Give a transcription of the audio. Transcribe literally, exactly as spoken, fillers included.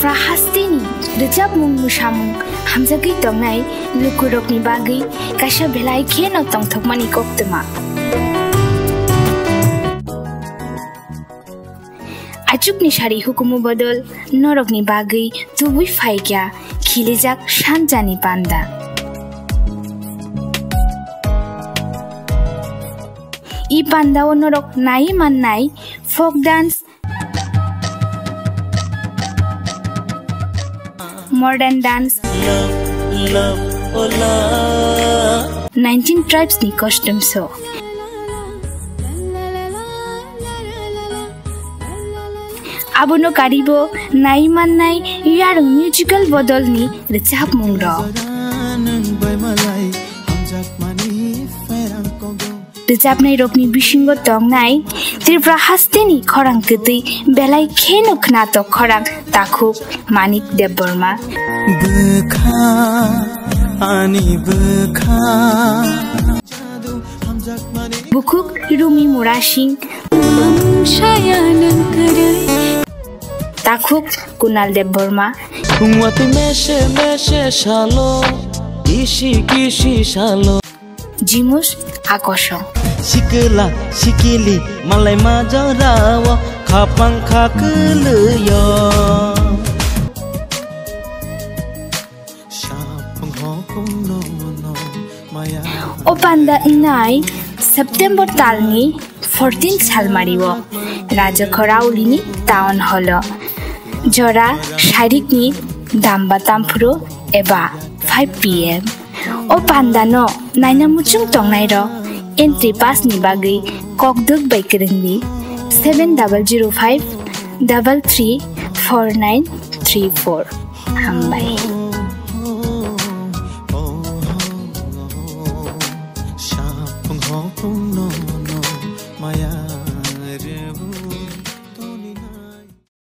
Prahasteni rwchapmung mwsamung hamjagwi tongnai lukurokni bagwi kaisa belai kheno tongthokmani koktwma. Achukni sari hukumu bodol norokni bagwi tubui phaikya khilijak sanjani panda. I pandao norok nai mannai folk dance, modern dance, nineteen tribes ni costume show. Abono karibo nai mannai yarung musical bodolni rwchapmung rok. Rwchapnai rokni bisingo tongnai Tripura hasteni khorang kwtwi belai kheno khnatok khorang takhuk Manik Debbarma. Bwkha, ani bwkha. Bukhuk Rumi Murasing. Takhuk Kunal Debbarma. Phungwati mese mese salo, kisi kisi salo. Jimus Akosong. Sikila sikili malai majang rawa, khapang kha kwlwiyo. O panda wngnai September talni fourteen salmario Rajakhor Aulini town hallo jora sarikni damba tamphuru eba five P M. O pandano naina muchung tongnairok entry pass ni bagwi kokdwk bai kwrwngdi seven double zero five double three four nine three four. Hambai.